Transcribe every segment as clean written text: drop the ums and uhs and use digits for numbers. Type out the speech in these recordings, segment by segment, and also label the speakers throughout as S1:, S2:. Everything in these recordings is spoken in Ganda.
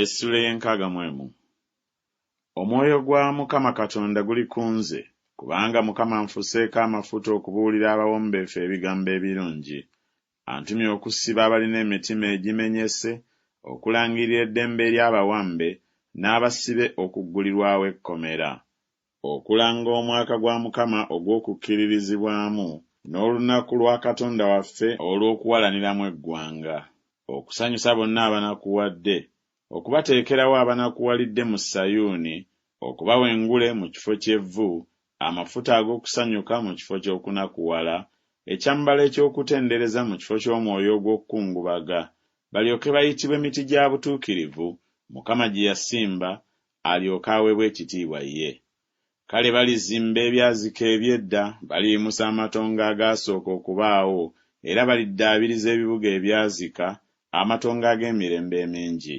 S1: Essuula ey'enkaaga mu emu. Omwoyo gwa Mukama Katonda guli ku nze, kubanga Mukama anfuseeko amafuta okubuulira abawombeefu ebigambo ebirungi. Antumye okusiba abalina emitima egimenyese, okulangirira eddembe eri abawambe, n'abasibe okuggulirwawo ekkomera. Okulanga omwaka gwa Mukama ogw'okukkiririzibwamu, n'olunaku lwa Katonda waffe olw'okuwalaniramu eggwanga. Okusanyusa bonna abanakuwadde, okubateekerawo abanakuwalidde mu Sayuuni, okubawa engule mu kifo ky'evvu, amafuta ag'okusanyuka mu kifo ky'okunakuwala, ekyambalo eky'okutendereza mu kifo ky'omwoyo ogw'okukungubaga, balyoke bayitibwe miti gya butuukirivu, Mukama gye yasimba, alyoke aweebwe ekitiibwa ye. Kale balizimba ebyazika eby'edda, baliyimusa amatongo agaasooka okubaawo, era baliddaabiriza ebibuga ebyazika, amatongo ag'emirembe emingi.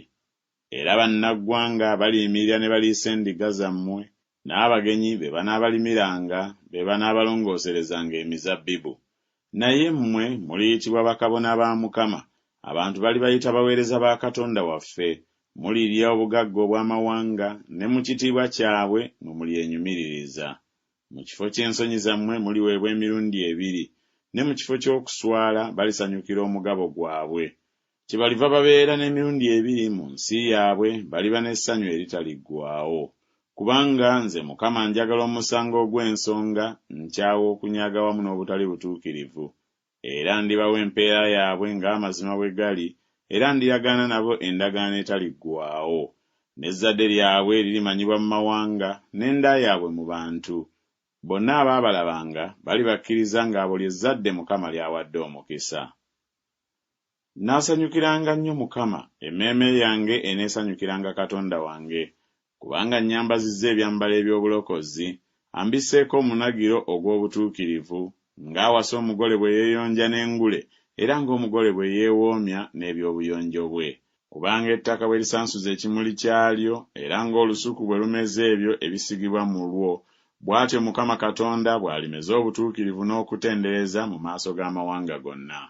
S1: Era bannaggwanga baliyimirira ne baliisa endiga zammwe, n'abagenyi be banaabalimiranga, be banaabalongooserezanga emizabbibu. Naye mmwe muliyitibwa bakabona ba Mukama, abantu balibayita baweereza ba Katonda waffe. Mulirya obugagga obw'amawanga, ne mu kitiibwa kyabwe mwe mulyenyumiririza. Mu kifo ky'ensonyi zammwe muliweebwa emirundi ebiri, ne mu kifo ky'okuswala balisanyukira omugabo gwabwe. Kyebaliva babeera n'emirundi ebiri mu nsi yaabwe, baliba n'essanyu eritaliggwaawo. Kubanga nze Mukama njagala omusango ogw'ensonga, nkyawa okunyaga wamu n'obutali butuukirivu. Era ndibawa empeera yaabwe ng'amazima bwe gali, era ndiragaana nabo endagaano etaliggwaawo. N'ezzadde lyabwe lirimanyibwa mu mawanga, n'enda yaabwe mu bantu. Bonna abaabalabanga balibakkiriza ng'abo lye zzadde Mukama ly'awadde omukisa. Nnaasanyukiranga nnyo Mukama, emmeeme yange eneesanyukiranga Katonda wange. Kubanga annyambazizza ebyambalo eby'obulokozi, ambisseeko omunagiro ogw'obutuukirivu, ng'awasa omugole bwe yeeyonja n'engule, era ng'omugole bwe yeewoomya n'eby'obuyonjo bwe. Kubanga ettaka bwe lisansuza ekimuli kyalyo, era ng'olusuku bwe lumeza ebyo ebisigibwa mu lwo, bw'atyo Mukama Katonda bw'alimeza obutuukirivu n'okutendereza mu maaso g'amawanga gonna.